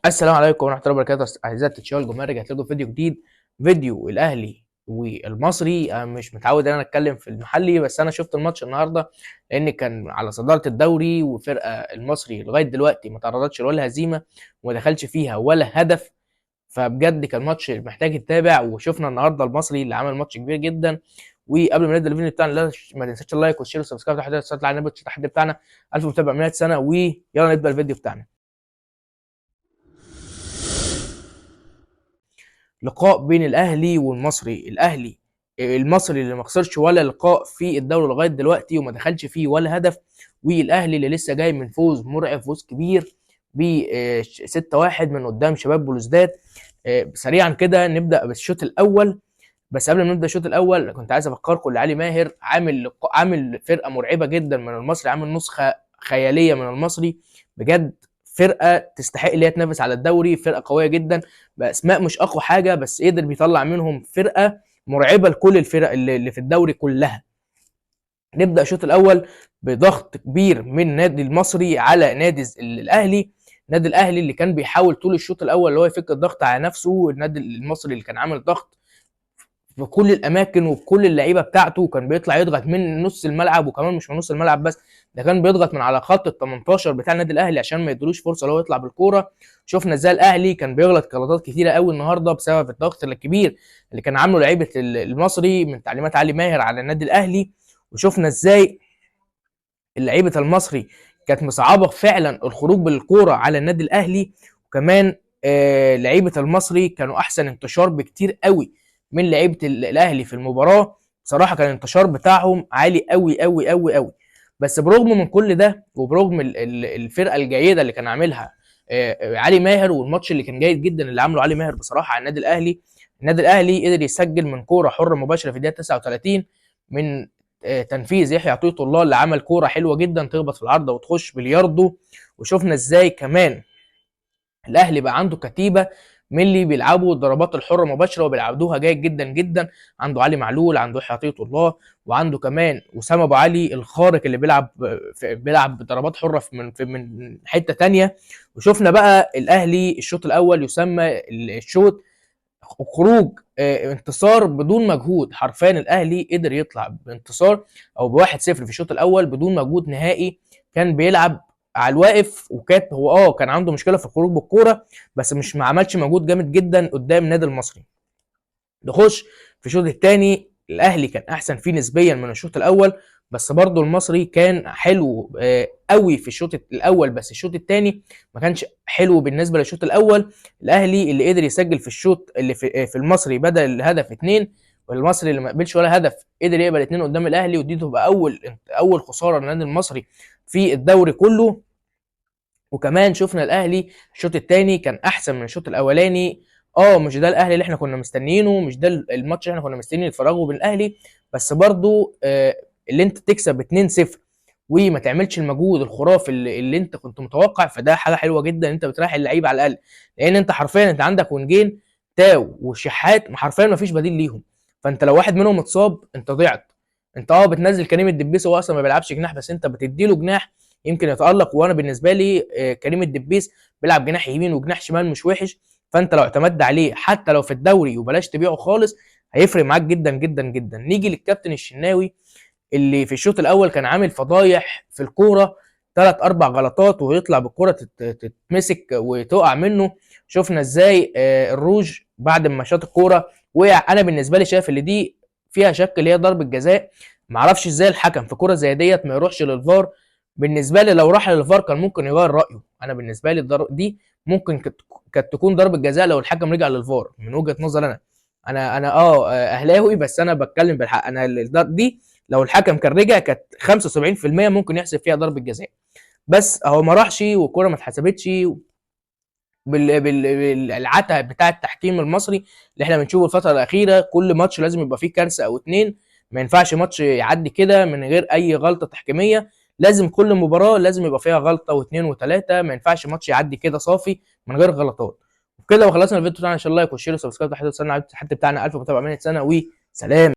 السلام عليكم ورحمة الله وبركاته اعزائي التشاوي الجمهور، رجعت لكم فيديو جديد، فيديو الاهلي والمصري. انا مش متعود ان انا اتكلم في المحلي، بس انا شفت الماتش النهارده لان كان على صدارة الدوري، وفرقه المصري لغاية دلوقتي ما تعرضتش ولا هزيمة وما دخلش فيها ولا هدف، فبجد كان ماتش محتاج يتابع. وشفنا النهارده المصري اللي عمل ماتش كبير جدا. وقبل ما نبدا الفيديو بتاعنا ما تنساش ال like وال share وال subscribe تحت الصلاة على النبي، التحدي بتاعنا 1000 متابع 100 سنة. ويلا نبدا الفيديو بتاعنا. لقاء بين الاهلي والمصري. الاهلي المصري اللي ما خسرش ولا لقاء في الدوري لغاية دلوقتي وما دخلش فيه ولا هدف، والاهلي اللي لسه جاي من فوز مرعب، فوز كبير ب 6-1 من قدام شباب بلوزداد. سريعا كده نبدا بالشوط الاول، بس قبل ما نبدا الشوط الاول كنت عايز افكركم ان علي ماهر عامل فرقه مرعبة جدا من المصري، عامل نسخه خيالية من المصري، بجد فرقه تستحق اللي هي تنافس على الدوري، فرقه قوية جدا باسماء مش اقوى حاجة، بس قدر بيطلع منهم فرقه مرعبة لكل الفرق اللي في الدوري كلها. نبدا الشوط الاول بضغط كبير من نادي المصري على نادي الاهلي. نادي الاهلي اللي كان بيحاول طول الشوط الاول اللي هو يفك الضغط على نفسه، النادي المصري اللي كان عامل ضغط في كل الاماكن وبكل اللعيبة بتاعته، وكان بيطلع يضغط من نص الملعب، وكمان مش من نص الملعب بس، ده كان بيضغط من على خط ال 18 بتاع النادي الاهلي عشان ما يدلوش فرصة لو يطلع بالكورة. شفنا ازاي الاهلي كان بيغلط غلطات كتيرة قوي النهارده بسبب الضغط الكبير اللي كان عامله لعيبة المصري من تعليمات علي ماهر على النادي الاهلي. وشفنا ازاي لعيبة المصري كانت مصعبه فعلا الخروج بالكورة على النادي الاهلي، وكمان لعيبة المصري كانوا احسن انتشار بكتير قوي من لعيبة الاهلي في المباراة. بصراحة كان الانتشار بتاعهم عالي قوي قوي قوي قوي. بس برغم من كل ده وبرغم الفرقة الجيدة اللي كان عاملها علي ماهر، والماتش اللي كان جيد جدا اللي عامله علي ماهر بصراحة على النادي الاهلي، النادي الاهلي قدر يسجل من كورة حره مباشرة في الدقيقة 39 من تنفيذ يحيى عطية الله اللي عمل كورة حلوة جدا تخبط في العارضة وتخش بلياردو. وشفنا ازاي كمان الاهلي بقى عنده كتيبة من اللي بيلعبوا الضربات الحرة مباشرة وبيلعبوها جيد جدا جدا، عنده علي معلول، عنده يحيى عطية الله، وعنده كمان وسام ابو علي الخارق اللي بيلعب بضربات حره من حتة تانية. وشفنا بقى الاهلي الشوط الاول يسمى الشوط خروج انتصار بدون مجهود، حرفيا الاهلي قدر يطلع بانتصار او بواحد صفر في الشوط الاول بدون مجهود نهائي، كان بيلعب على الواقف، وكانت هو كان عنده مشكلة في الخروج بالكورة، بس مش ما عملش مجهود جامد جدا قدام نادي المصري. نخش في الشوط الثاني، الاهلي كان احسن فيه نسبيا من الشوط الاول، بس برضه المصري كان حلو قوي في الشوط الاول، بس الشوط الثاني ما كانش حلو بالنسبة للشوط الاول. الاهلي اللي قدر يسجل في الشوط اللي في المصري بدل الهدف 2، والمصري اللي ما قبلش ولا هدف قدر يقبل 2 قدام الاهلي، ودي تبقى اول خسارة للنادي المصري في الدوري كله. وكمان شفنا الاهلي الشوط الثاني كان احسن من الشوط الاولاني. مش ده الاهلي اللي احنا كنا مستنيينه، مش ده الماتش اللي احنا كنا مستنيين نتفرجوا بالاهلي، بس برضو اللي انت تكسب 2-0 وما تعملش المجهود الخرافي اللي انت كنت متوقع، فده حاجة حلوة جدا. انت بتريح اللعيبة على الاقل، لان انت حرفيا انت عندك ونجين تاو وشحات حرفيا ما فيش بديل ليهم، فانت لو واحد منهم اتصاب انت ضيعت. انت بتنزل كريم الدبيس، هو اصلا ما بيلعبش جناح، بس انت بتديله جناح يمكن يتالق. وانا بالنسبة لي كريم الدبيس بيلعب جناح يمين وجناح شمال مش وحش، فانت لو اعتمدت عليه حتى لو في الدوري وبلاش تبيعه خالص هيفرق معاك جدا جدا جدا. نيجي للكابتن الشناوي اللي في الشوط الاول كان عامل فضايح في الكورة، 3-4 غلطات ويطلع بالكورة تتمسك وتقع منه. شفنا ازاي الروج بعد ما شاط الكورة وقع. انا بالنسبة لي شايف اللي دي فيها شك اللي هي ضربه جزاء، معرفش ازاي الحكم في كورة زي ديت ما يروحش للفار. بالنسبة لي لو راح للفار كان ممكن يغير رايه. انا بالنسبة لي دي ممكن كانت تكون ضربه جزاء لو الحكم رجع للفار، من وجهه نظر انا. انا اهلاوي، بس انا بتكلم بالحق. انا دي لو الحكم كان رجع كانت خمسة وسبعين في المية ممكن يحسب فيها ضربه جزاء، بس هو ما راحش والكوره ما اتحسبتش بالعته بتاع التحكيم المصري اللي احنا بنشوفه الفترة الاخيرة. كل ماتش لازم يبقى فيه كارثة او اتنين، ما ينفعش ماتش يعدي كده من غير اي غلطه تحكيميه، لازم كل مباراة لازم يبقى فيها غلطه واثنين وثلاثة، ما ينفعش ماتش يعدي كده صافي من غير غلطات. وبكده وخلصنا الفيديو بتاعنا، ان شاء الله like وال share و subscribe لحد وصلنا على التحدي بتاعنا 1000 متابع 100 سنة، وسلام.